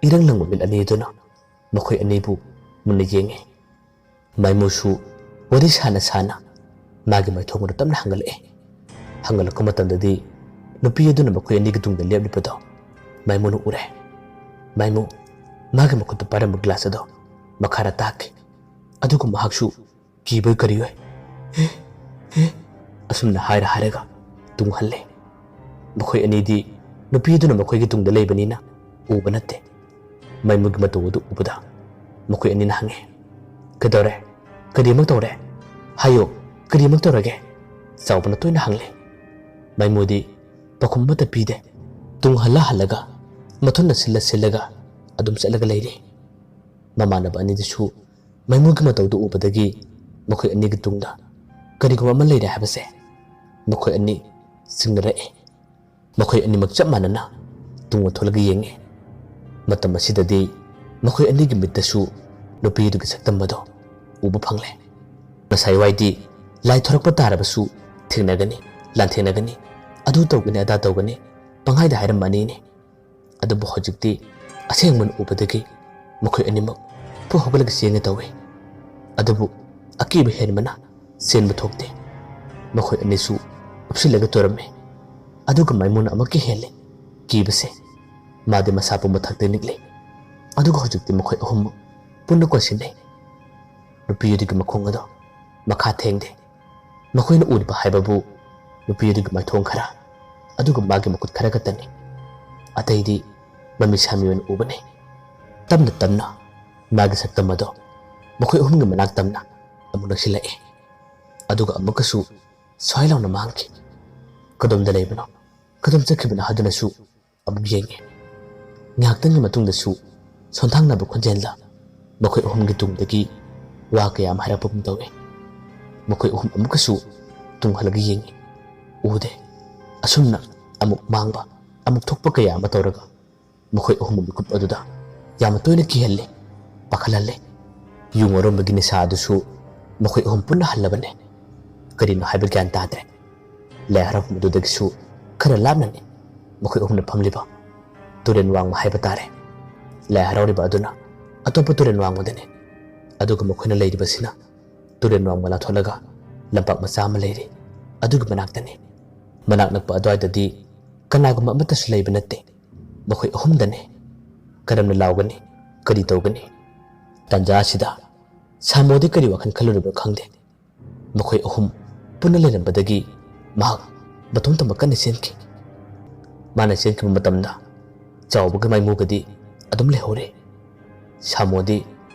ꯏꯔꯪ ꯂꯪꯕ ꯃꯤꯠ ꯑꯅꯤ ꯑꯗꯨꯅ ꯃꯈꯣꯏ ꯑꯅꯤꯕꯨ ꯃꯨꯟꯅ ꯌꯦꯡꯉꯤ꯫ ꯃꯥꯏꯃꯨꯁꯨ ꯋꯥꯔꯤ ꯁꯥꯅ ꯁꯥꯅ ꯃꯥꯒꯤ ꯃꯥꯏꯊꯣꯡ ꯑꯗꯨ ꯇꯞꯅ ꯍꯪꯒꯠꯂꯛꯏ꯫ ꯍꯪꯒꯠꯂꯛꯄ ꯃꯇꯝꯗꯗꯤ ꯅꯨꯄꯤ ꯑꯗꯨꯅ ꯃꯈꯣꯏ ꯑꯅꯤꯒꯤ ꯇꯨꯡꯗ ꯂꯦꯞꯂꯤꯕꯗꯣ ꯃꯥꯏꯃꯨꯅ ꯎꯔꯦ꯫ ꯃꯥꯏꯃꯨ ꯃꯥꯒꯤ ꯃꯈꯨꯠꯇ ꯄꯥꯏꯔꯝꯕ ꯒ꯭ꯂꯥꯁ ꯑꯗꯣ ꯃꯈꯥꯗ ꯇꯥꯈꯤ꯫ ꯑꯗꯨꯒ ꯃꯍꯥꯛꯁꯨ ꯀꯤꯕꯣꯏ ꯀꯔꯤꯑꯣꯏ "ꯍꯦ, ꯍꯦ" ꯑꯁꯨꯝꯅ ꯍꯥꯏꯔ ꯍꯥꯏꯔꯒ ꯇꯨꯡ ꯍꯜꯂꯦ꯫ ꯃꯈꯣꯏ ꯑꯅꯤꯗꯤ ꯅꯨꯄꯤ ꯑꯗꯨꯅ ꯃꯈꯣꯏꯒꯤ ꯇꯨꯡꯗ ꯂꯩꯕꯅꯤꯅ ꯎꯕ ꯅꯠꯇꯦ꯫ ꯃꯥꯏꯃꯨꯒꯤ ꯃꯇꯧ ꯑꯗꯨ ꯎꯕꯗ ꯃꯈꯣꯏ ꯑꯅꯤꯅ ꯍꯪꯉꯤ, "ꯀꯩꯗꯧꯔꯦ? ꯀꯔꯤꯃꯛ ꯇꯧꯔꯦ? ꯍꯥꯏꯌꯨ, ꯀꯔꯤꯃꯛ ꯇꯧꯔꯒꯦ?" ꯆꯥꯎꯕꯅ ꯇꯣꯏꯅ ꯍꯪꯂꯦ꯫ ꯃꯥꯏꯃꯨꯗꯤ ꯄꯥꯎꯈꯨꯝ ꯑꯃꯠꯇ ꯄꯤꯗꯦ꯫ ꯇꯨꯡ ꯍꯜꯂ ꯍꯜꯂꯒ ꯃꯊꯨꯟꯗ ꯁꯤꯜꯂ ꯁꯤꯜꯂꯒ ꯑꯗꯨꯝ ꯆꯠꯂꯒ ꯂꯩꯔꯤ꯫ ꯃꯃꯥꯟꯅꯕ ꯑꯅꯤꯗꯨꯁꯨ ꯃꯥꯏꯃꯨꯒꯤ ꯃꯇꯧꯗꯨ ꯎꯕꯗꯒꯤ ꯃꯈꯣꯏ ꯑꯅꯤꯒꯤ ꯇꯨꯡꯗ ꯀꯔꯤꯒꯨꯝꯕ ꯑꯃ ꯂꯩꯔꯦ ꯍꯥꯏꯕꯁꯦ ꯃꯈꯣꯏ ꯑꯅꯤ ꯆꯤꯡꯅꯔꯛꯏ꯫ ꯃꯈꯣꯏ ꯑꯅꯤꯃꯛ ꯆꯞ ꯃꯥꯟꯅꯅ ꯇꯨꯡ ꯑꯣꯟꯊꯣꯛꯂꯒ ꯌꯦꯡꯉꯤ꯫ ꯃꯇꯝ ꯑꯁꯤꯗꯗꯤ ꯃꯈꯣꯏ ꯑꯅꯤꯒꯤ ꯃꯤꯠꯇꯁꯨ ꯅꯨꯄꯤ ꯑꯗꯨꯒꯤ ꯁꯛꯇꯝ ꯑꯗꯣ ꯎꯕ ꯐꯪꯂꯦ꯫ ꯉꯁꯥꯏ ꯋꯥꯏꯗꯤ ꯂꯥꯏ ꯊꯣꯔꯛꯄ ꯇꯥꯔꯕꯁꯨ ꯊꯦꯡꯅꯒꯅꯤ, ꯂꯥꯟꯊꯦꯡꯅꯒꯅꯤ, ꯑꯗꯨ ꯇꯧꯒꯅꯤ, ꯑꯗꯥ ꯇꯧꯒꯅꯤ, ꯄꯪꯍꯥꯏꯗ ꯍꯥꯏꯔꯝꯕ ꯑꯅꯤꯅꯤ꯫ ꯑꯗꯨꯕꯨ ꯍꯧꯖꯤꯛꯇꯤ ꯑꯁꯦꯡꯕꯅ ꯎꯕꯗꯒꯤ ꯃꯈꯣꯏ ꯑꯅꯤꯃꯛ ꯐꯨ ꯍꯧꯒꯠꯂꯒ ꯆꯦꯟꯒꯦ ꯇꯧꯏ꯫ ꯑꯗꯨꯕꯨ ꯑꯀꯤꯕ ꯍꯦꯟꯕꯅ ꯆꯦꯟꯕ ꯊꯣꯛꯇꯦ꯫ ꯃꯈꯣꯏ ꯑꯅꯤꯁꯨ ꯎꯞꯁꯤꯜꯂꯒ ꯇꯨꯔꯝꯃꯤ꯫ ꯑꯗꯨꯒ ꯃꯥꯏꯃꯨꯅ ꯑꯃꯨꯛꯀ ꯍꯦꯜꯂꯤ ꯀꯤꯕꯁꯦ꯫ ꯃꯥꯗꯤ ꯃꯁꯥ ꯄꯨꯝꯕ ꯊꯛꯇ ꯅꯤꯛꯂꯤ꯫ ꯑꯗꯨꯒ ꯍꯧꯖꯤꯛꯇꯤ ꯃꯈꯣꯏ ꯑꯍꯨꯝꯃꯛ ꯄꯨꯟꯅ ꯀꯣꯟꯁꯤꯟꯅꯩ꯫ ꯅꯨꯄꯤ ꯑꯗꯨꯒꯤ ꯃꯈꯣꯡ ꯑꯗꯣ ꯃꯈꯥ ꯊꯦꯡꯗꯦ꯫ ꯃꯈꯣꯏꯅ ꯎꯔꯤꯕ ꯍꯥꯏꯕꯕꯨ ꯅꯨꯄꯤ ꯑꯗꯨꯒꯤ ꯃꯥꯏꯊꯣꯡ ꯈꯔ, ꯑꯗꯨꯒ ꯃꯥꯒꯤ ꯃꯈꯨꯠ ꯈꯔ ꯈꯛꯇꯅꯤ꯫ ꯑꯇꯩꯗꯤ ꯃꯃꯤ ꯁꯥꯃꯤ ꯑꯣꯏꯅ ꯎꯕꯅꯤ꯫ ꯇꯞꯅ ꯇꯞꯅ ꯃꯥꯒꯤ ꯁꯛꯇꯝ ꯑꯗꯣ ꯃꯈꯣꯏ ꯑꯍꯨꯝꯒꯤ ꯃꯅꯥꯛ ꯇꯝꯅ ꯑꯃꯨꯛ ꯅꯛꯁꯤꯜꯂꯛꯏ꯫ ꯑꯗꯨꯒ ꯑꯃꯨꯛꯀꯁꯨ ꯁ꯭ꯋꯥꯏ ꯂꯥꯎꯅ ꯃꯥꯡꯈꯤ꯫ ꯀꯗꯣꯝꯗ ꯂꯩꯕꯅꯣ, ꯀꯗꯣꯝ ꯆꯠꯈꯤꯕꯅꯣ ꯍꯥꯏꯗꯨꯅꯁꯨ ꯑꯃꯨꯛ ꯌꯦꯡꯉꯤ꯫ ꯉꯥꯏꯍꯥꯛꯇꯪꯒꯤ ꯃꯇꯨꯡꯗꯁꯨ ꯁꯣꯟꯊꯥꯡꯅꯕ ꯈꯣꯟꯖꯦꯜꯗ ꯃꯈꯣꯏ ꯑꯍꯨꯝꯒꯤ ꯇꯨꯡꯗꯒꯤ ꯋꯥ ꯀꯌꯥ ꯑꯃ ꯍꯥꯏꯔꯛꯄꯒꯨꯝ ꯇꯧꯏ꯫ ꯃꯈꯣꯏ ꯑꯍꯨꯝ ꯑꯃꯨꯛꯀꯁꯨ ꯇꯨꯡ ꯍꯜꯂꯒ ꯌꯦꯡꯉꯤ꯫ ꯎꯗꯦ꯫ ꯑꯁꯨꯝꯅ ꯑꯃꯨꯛ ꯃꯥꯡꯕ, ꯑꯃꯨꯛ ꯊꯣꯛꯄ ꯀꯌꯥ ꯑꯃ ꯇꯧꯔꯒ ꯃꯈꯣꯏ ꯑꯍꯨꯝꯕꯨ ꯃꯤꯀꯨꯞ ꯑꯗꯨꯗ ꯌꯥꯝꯅ ꯇꯣꯏꯅ ꯀꯤꯍꯜꯂꯦ, ꯄꯥꯈꯠꯍꯜꯂꯦ꯫ ꯌꯨ ꯉꯥꯎꯔꯝꯕꯒꯤ ꯅꯤꯁꯥ ꯑꯗꯨꯁꯨ ꯃꯈꯣꯏ ꯑꯍꯨꯝ ꯄꯨꯟꯅ ꯍꯜꯂꯕꯅꯦ꯫ ꯀꯔꯤꯅꯣ ꯍꯥꯏꯕ ꯒ꯭ꯌꯥꯟ ꯇꯥꯗ꯭ꯔꯦ꯫ ꯂꯥꯏ ꯍꯔꯥꯎꯐꯝ ꯑꯗꯨꯗꯒꯤꯁꯨ ꯈꯔ ꯂꯥꯞꯅꯅꯤ ꯃꯈꯣꯏ ꯑꯍꯨꯝꯅ ꯐꯝꯂꯤꯕ꯫ ꯇꯨꯔꯦꯜ ꯋꯥꯡꯃ ꯍꯥꯏꯕ ꯇꯥꯔꯦ꯫ ꯂꯥꯏ ꯍꯔꯥꯎꯔꯤꯕ ꯑꯗꯨꯅ ꯑꯇꯣꯞꯄ ꯇꯨꯔꯦꯜ ꯋꯥꯡꯃꯗꯅꯤ꯫ ꯑꯗꯨꯒ ꯃꯈꯣꯏꯅ ꯂꯩꯔꯤꯕꯁꯤꯅ ꯇꯨꯔꯦꯜ ꯋꯥꯡꯃ ꯂꯥꯟꯊꯣꯛꯂꯒ ꯂꯝꯄꯥꯛ ꯃꯆꯥ ꯑꯃ ꯂꯩꯔꯤ꯫ ꯑꯗꯨꯒꯤ ꯃꯅꯥꯛꯇꯅꯤ꯫ ꯃꯅꯥꯛ ꯅꯛꯄ ꯑꯗꯨꯋꯥꯏꯗꯗꯤ ꯀꯅꯥꯒꯨꯝꯕ ꯑꯃꯠꯇꯁꯨ ꯂꯩꯕ ꯅꯠꯇꯦ꯫ ꯃꯈꯣꯏ ꯑꯍꯨꯝꯗꯅꯤ꯫ ꯀꯔꯝꯅ ꯂꯥꯎꯒꯅꯤ? ꯀꯔꯤ ꯇꯧꯒꯅꯤ? ꯇꯥꯟꯖꯥ ꯑꯁꯤꯗ ꯁꯥꯃꯣꯗꯤ ꯀꯔꯤ ꯋꯥꯈꯜ ꯈꯜꯂꯨꯔꯤꯕꯅꯣ ꯈꯪꯗꯦ꯫ ꯃꯈꯣꯏ ꯑꯍꯨꯝ ꯄꯨꯟꯅ ꯂꯩꯔꯝꯕꯗꯒꯤ ꯃꯍꯥꯛ ꯃꯇꯣꯝꯇꯃꯛ ꯀꯟꯅ ꯆꯦꯟꯈꯤ꯫ ꯃꯥꯅ ꯆꯦꯟꯈꯤꯕ ꯃꯇꯝꯗ ꯆꯥꯎꯕꯒ ꯃꯥꯏꯃꯨꯒꯗꯤ ꯑꯗꯨꯝ ꯂꯩꯍꯧꯔꯦ꯫ ꯁꯥꯃꯣꯗꯤ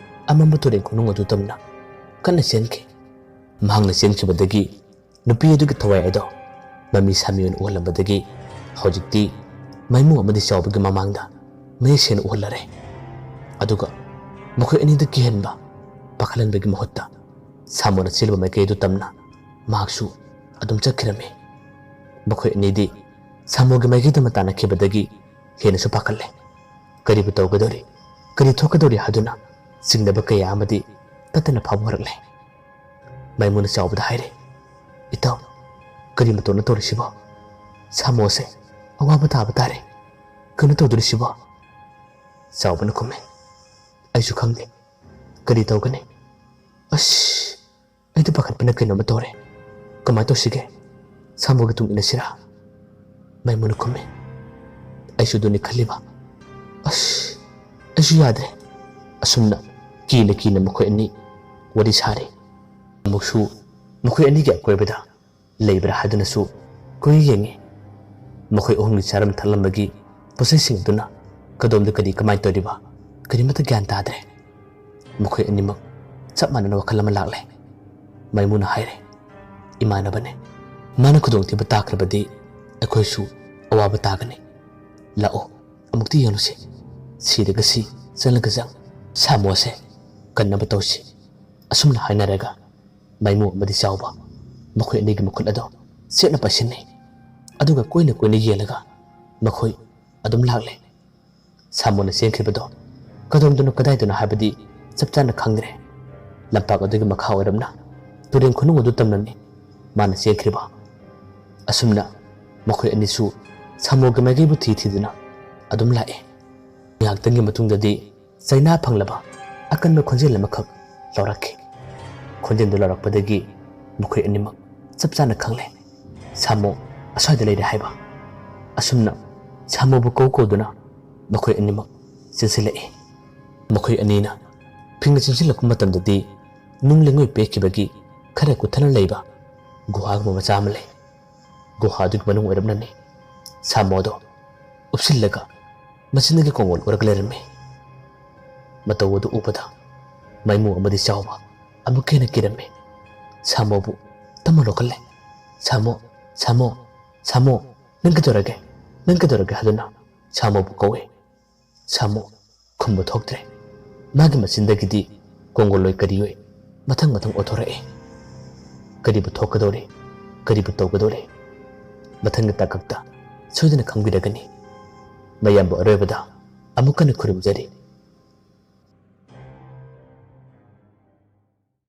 ꯑꯃꯝꯕ ꯇꯨꯔꯦꯜ ꯈꯣꯡꯅꯨꯡ ꯑꯗꯨ ꯇꯝꯅ ꯀꯟꯅ ꯆꯦꯟꯈꯤ꯫ ꯃꯍꯥꯛꯅ ꯆꯦꯟꯈꯤꯕꯗꯒꯤ ꯅꯨꯄꯤ ꯑꯗꯨꯒꯤ ꯊꯋꯥꯏ ꯑꯗꯣ ꯃꯃꯤ ꯁꯥꯃꯤ ꯑꯣꯏꯅ ꯎꯍꯜꯂꯝꯕꯗꯒꯤ ꯍꯧꯖꯤꯛꯇꯤ ꯃꯥꯏꯃꯨ ꯑꯃꯗꯤ ꯆꯥꯎꯕꯒꯤ ꯃꯃꯥꯡꯗ ꯃꯌꯦꯛ ꯁꯦꯡꯅ ꯎꯍꯜꯂꯔꯦ꯫ ꯑꯗꯨꯒ ꯃꯈꯣꯏ ꯑꯅꯤꯗ ꯀꯤꯍꯟꯕ, ꯄꯥꯈꯠꯍꯟꯕꯒꯤ ꯃꯍꯨꯠꯇ ꯁꯥꯃꯣꯅ ꯆꯦꯜꯂꯤꯕ ꯃꯥꯏꯀꯩ ꯑꯗꯨ ꯇꯝꯅ ꯃꯍꯥꯛꯁꯨ ꯑꯗꯨꯝ ꯆꯠꯈꯤꯔꯝꯃꯤ꯫ ꯃꯈꯣꯏ ꯑꯅꯤꯗꯤ ꯁꯥꯃꯣꯒꯤ ꯃꯥꯏꯀꯩꯗ ꯇꯥꯟꯅꯈꯤꯕꯗꯒꯤ ꯍꯦꯟꯅꯁꯨ ꯄꯥꯈꯠꯂꯦ꯫ ꯀꯔꯤꯕꯨ ꯇꯧꯒꯗꯧꯔꯤ, ꯀꯔꯤ ꯊꯣꯛꯀꯗꯧꯔꯤ ꯍꯥꯏꯗꯨꯅ ꯆꯤꯡꯅꯕ ꯀꯌꯥ ꯑꯃꯗꯤ ꯇꯠꯇꯅ ꯐꯥꯎꯕ ꯍꯧꯔꯛꯂꯦ꯫ ꯃꯥꯏꯃꯨꯅ ꯆꯥꯎꯕꯗ ꯍꯥꯏꯔꯦ, "ꯏꯇꯥꯎ, ꯀꯔꯤ ꯃꯇꯧꯅ ꯇꯧꯔꯤꯁꯤꯕꯣ? ꯁꯥꯃꯣꯁꯦ ꯑꯋꯥꯕ ꯇꯥꯕ ꯇꯥꯔꯦ꯫ ꯀꯩꯅꯣ ꯇꯧꯗꯣꯔꯤꯁꯤꯕꯣ?" ꯆꯥꯎꯕꯅ ꯈꯨꯝꯃꯦ, "ꯑꯩꯁꯨ ꯈꯪꯗꯦ꯫ ꯀꯔꯤ ꯇꯧꯒꯅꯤ? ꯑꯁ, ꯑꯩꯗꯤ ꯄꯥꯈꯠꯄꯅ ꯀꯩꯅꯣꯝꯃ ꯇꯧꯔꯦ꯫ ꯀꯃꯥꯏꯅ ꯇꯧꯁꯤꯒꯦ? ꯁꯥꯃꯣꯒꯤ ꯇꯨꯡ ꯏꯜꯂꯁꯤꯔꯥ?" ꯃꯥꯏꯃꯨꯅ ꯈꯨꯝꯃꯦ, "ꯑꯩꯁꯨ ꯑꯗꯨꯅꯤ ꯈꯜꯂꯤꯕ꯫ ꯑꯁ, ꯑꯩꯁꯨ ꯌꯥꯗ꯭ꯔꯦ꯫" ꯑꯁꯨꯝꯅ ꯀꯤꯅ ꯀꯤꯅ ꯃꯈꯣꯏ ꯑꯅꯤ ꯋꯥꯔꯤ ꯁꯥꯔꯤ꯫ ꯑꯃꯨꯛꯁꯨ ꯃꯈꯣꯏ ꯑꯅꯤꯒꯤ ꯑꯀꯣꯏꯕꯗ ꯂꯩꯕ꯭ꯔꯥ ꯍꯥꯏꯗꯨꯅꯁꯨ ꯀꯨꯏ ꯌꯦꯡꯉꯤ꯫ ꯃꯈꯣꯏ ꯑꯍꯨꯝꯒꯤ ꯆꯥꯔꯝ ꯊꯛꯂꯝꯕꯒꯤ ꯄꯣꯠꯆꯩꯁꯤꯡ ꯑꯗꯨꯅ ꯀꯗꯣꯝꯗ ꯀꯔꯤ ꯀꯃꯥꯏꯅ ꯇꯧꯔꯤꯕ, ꯀꯔꯤꯃꯠꯇ ꯒ꯭ꯌꯥꯟ ꯇꯥꯗ꯭ꯔꯦ꯫ ꯃꯈꯣꯏ ꯑꯅꯤꯃꯛ ꯆꯞ ꯃꯥꯟꯅꯅ ꯋꯥꯈꯜ ꯑꯃ ꯂꯥꯛꯂꯦ꯫ ꯃꯥꯏꯃꯨꯅ ꯍꯥꯏꯔꯦ, "ꯏꯃꯥꯟꯅꯕꯅꯦ, ꯃꯥꯅ ꯈꯨꯗꯣꯡꯊꯤꯕ ꯇꯥꯈ꯭ꯔꯕꯗꯤ ꯑꯩꯈꯣꯏꯁꯨ ꯑꯋꯥꯕ ꯇꯥꯒꯅꯤ꯫ ꯂꯥꯛꯑꯣ, ꯑꯃꯨꯛꯇ ꯌꯦꯡꯂꯨꯁꯤ꯫ ꯁꯤꯔꯒ ꯁꯤ, ꯆꯪꯂꯒ ꯆꯪ꯫ ꯁꯥꯃꯣꯁꯦ ꯀꯟꯅꯕ ꯇꯧꯁꯤ꯫" ꯑꯁꯨꯝꯅ ꯍꯥꯏꯅꯔꯒ ꯃꯥꯏꯃꯨ ꯑꯃꯗꯤ ꯆꯥꯎꯕ ꯃꯈꯣꯏ ꯑꯅꯤꯒꯤ ꯃꯈꯨꯠ ꯑꯗꯣ ꯆꯦꯠꯅ ꯄꯥꯏꯁꯤꯟꯅꯩ꯫ ꯑꯗꯨꯒ ꯀꯣꯏꯅ ꯀꯣꯏꯅ ꯌꯦꯡꯂꯒ ꯃꯈꯣꯏ ꯑꯗꯨꯝ ꯂꯥꯛꯂꯦ꯫ ꯁꯥꯃꯣꯅ ꯆꯦꯟꯈ꯭ꯔꯤꯕꯗꯣ ꯀꯗꯣꯝꯗꯅꯣ ꯀꯗꯥꯏꯗꯅꯣ ꯍꯥꯏꯕꯗꯤ ꯆꯞ ꯆꯥꯅ ꯈꯪꯗ꯭ꯔꯦ꯫ ꯂꯝꯄꯥꯛ ꯑꯗꯨꯒꯤ ꯃꯈꯥ ꯑꯣꯏꯔꯝꯅ ꯇꯨꯔꯦꯟ ꯈꯨꯅꯨꯡ ꯑꯗꯨ ꯇꯝꯅꯅꯤ ꯃꯥꯅ ꯆꯦꯟꯈ꯭ꯔꯤꯕ꯫ ꯑꯁꯨꯝꯅ ꯃꯈꯣꯏ ꯑꯅꯤꯁꯨ ꯁꯥꯃꯣꯒꯤ ꯃꯥꯏꯀꯩꯕꯨ ꯊꯤ ꯊꯤꯗꯨꯅ ꯑꯗꯨꯝ ꯂꯥꯛꯏ꯫ ꯉꯥꯏꯍꯥꯛꯇꯪꯒꯤ ꯃꯇꯨꯡꯗꯗꯤ ꯆꯩꯅꯥ ꯐꯪꯂꯕ ꯑꯀꯟꯕ ꯈꯣꯟꯖꯦꯜ ꯑꯃꯈꯛ ꯂꯧꯔꯛꯈꯤ꯫ ꯈꯣꯟꯖꯦꯜꯗꯨ ꯂꯧꯔꯛꯄꯗꯒꯤ ꯃꯈꯣꯏ ꯑꯅꯤꯃꯛ ꯆꯞ ꯆꯥꯅ ꯈꯪꯂꯦ, ꯁꯥꯃꯣ ꯑꯁ꯭ꯋꯥꯏꯗ ꯂꯩꯔꯦ ꯍꯥꯏꯕ꯫ ꯑꯁꯨꯝꯅ ꯁꯥꯃꯣꯕꯨ ꯀꯧ ꯀꯧꯗꯨꯅ ꯃꯈꯣꯏ ꯑꯅꯤꯃꯛ ꯆꯦꯟꯁꯤꯜꯂꯛꯏ꯫ ꯃꯈꯣꯏ ꯑꯅꯤꯅ ꯐꯤꯡꯅ ꯆꯦꯟꯁꯤꯜꯂꯛꯄ ꯃꯇꯝꯗꯗꯤ ꯅꯨꯡ ꯂꯩꯉꯣꯏ ꯄꯦꯛꯈꯤꯕꯒꯤ ꯈꯔ ꯀꯨꯠꯊꯅ ꯂꯩꯕ ꯒꯨꯍꯥꯒꯨꯝꯕ ꯃꯆꯥ ꯑꯃ ꯂꯩ꯫ ꯒꯨꯍꯥ ꯑꯗꯨꯒꯤ ꯃꯅꯨꯡ ꯑꯣꯏꯔꯝꯂꯅꯤ꯫ ꯁꯥꯃꯣꯗꯣ ꯎꯞꯁꯤꯜꯂꯒ ꯃꯆꯤꯟꯗꯒꯤ ꯀꯣꯡꯒꯣꯜ ꯎꯔꯒ ꯂꯩꯔꯝꯃꯤ꯫ ꯃꯇꯧ ꯑꯗꯨ ꯎꯕꯗ ꯃꯥꯏꯃꯨ ꯑꯃꯗꯤ ꯆꯥꯎꯕ ꯑꯃꯨꯛꯀ ꯍꯦꯟꯅ ꯀꯤꯔꯝꯃꯤ꯫ ꯁꯥꯃꯣꯕꯨ ꯇꯞꯅ ꯂꯧꯈꯠꯂꯦ꯫ "ꯁꯥꯃꯣ, ꯁꯥꯃꯣ, ꯁꯥꯃꯣ, ꯅꯪ ꯀꯩꯗꯧꯔꯒꯦ? ꯅꯪ ꯀꯩꯗꯧꯔꯒꯦ?" ꯍꯥꯏꯗꯨꯅ ꯁꯥꯃꯣꯕꯨ ꯀꯧꯏ꯫ ꯁꯥꯃꯣ ꯈꯨꯝꯕ ꯊꯣꯛꯇ꯭ꯔꯦ꯫ ꯃꯥꯒꯤ ꯃꯆꯤꯟꯗꯒꯤꯗꯤ ꯀꯣꯡꯒꯣꯜꯂꯣꯏ ꯀꯔꯤꯑꯣꯏ ꯃꯊꯪ ꯃꯊꯪ ꯑꯣꯊꯣꯔꯛꯏ꯫ ꯀꯔꯤꯕꯨ ꯊꯣꯛꯀꯗꯧꯔꯤ? ꯀꯔꯤꯕꯨ ꯇꯧꯒꯗꯧꯔꯤ? ꯃꯊꯪꯒꯤ ꯇꯥꯡꯀꯛꯇ ꯁꯣꯏꯗꯅ ꯈꯪꯕꯤꯔꯒꯅꯤ꯫ ꯃꯌꯥꯝꯕꯨ ꯑꯔꯣꯏꯕꯗ ꯑꯃꯨꯛ ꯍꯟꯅ ꯈꯨꯔꯨꯝꯖꯔꯤ꯫